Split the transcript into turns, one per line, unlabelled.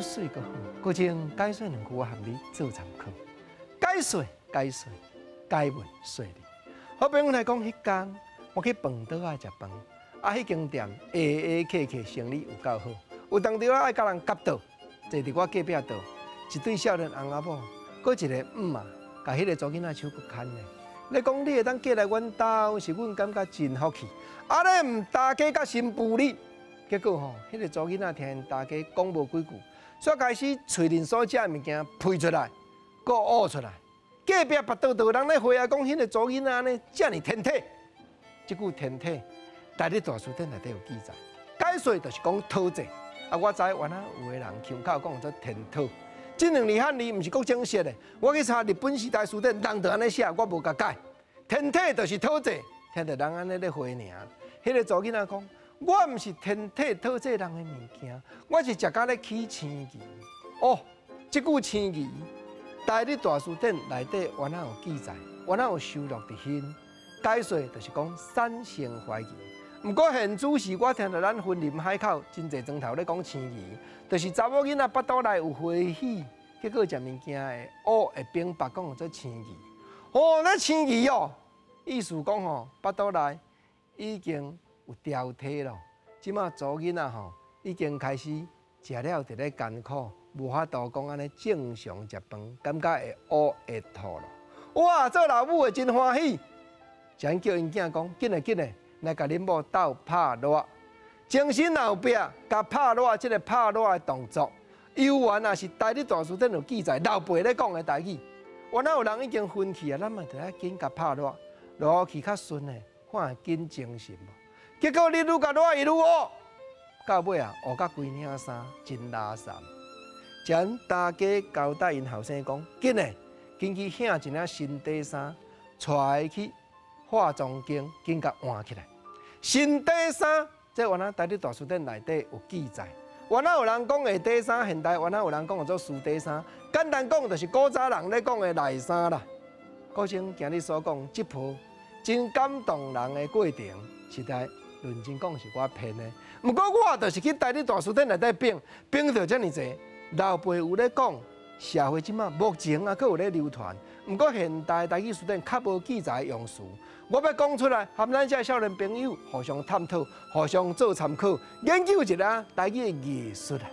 術媠閣好。閣將解說兩句，我含你做參考。解說解說，解問說理。好比阮來講，彼工我去飯桌仔食飯，啊，彼間店下下客客生意有夠好，有當時我愛佮人夾桌，坐佇我隔壁桌，一對少年翁仔某，閣一个姆媽，共彼个查某囡仔手閣牽咧。咧講你會當過來阮兜，是阮感覺真福氣。啊，你毋大家佮新婦你，結果吼，彼个查某囡仔聽𪜶大家講無幾句，煞開始喙裡所食的物件噴出來，閣嘔出來。隔壁腹肚就有人咧回來講，彼個查某囡仔呢，遮爾天體。這句天體，台語大辭典內底有記載。解說就是講討債。啊，我知原來有的人腔口講做天討。這兩字漢字毋是國正式的，我去查日本時代辭典，人就按呢寫，我無共改。天體就是討債，聽著人按呢咧回爾。彼個查某囡仔講，我毋是天體討債人的物件，我是食甲咧起生氣。哦，這句生氣，台語大辭典內底原來有記載，原來有收錄佇彼。解說就是講產生懷疑。毋過現主時我聽著咱雲林海口真濟莊頭咧講生魚，就是查某囡仔腹肚內有歡喜，結果食物件會嘔會冰白，講做生魚。哦，那生魚哦，意思講吼，腹肚內已經有調體咯。這馬查某囡仔吼已經開始食了佇咧艱苦，無法度講按呢正常食飯，感覺會嘔會吐咯。哇，做老母的真歡喜，才叫𪜶囝講，緊來緊來。來共恁某鬥拍熱，精神後壁共拍熱這个拍熱的動作，猶原也是台語大辭典有記載，老輩咧講的台語。原來有人已經分去啊，咱嘛著愛緊共拍熱，落去較順的，看會緊精神無？結果你愈共熱，伊愈嘔，到尾啊，嘔甲規領衫真垃圾。才大家交代𪜶後生講，緊嘞，緊去額一領新底衫，帶伊去化妝間，緊共換起來。新底衫，這原來台語大辭典內底有記載。原來有人講下底衫，現代原來有人講做絲底衫。簡單講就是古早人咧講的內衫啦。閣像今日所講，這部真感動人的過程，實在認真講是我編的。毋過我就是去台語大辭典內底反，反著遮爾濟。老輩有咧講，社會這馬目前猶閣有咧流傳。毋過現代台語辭典較無記載用詞。我欲講出來，含咱這少年朋友互相探討、互相做參考，研究一下台語的藝術啊。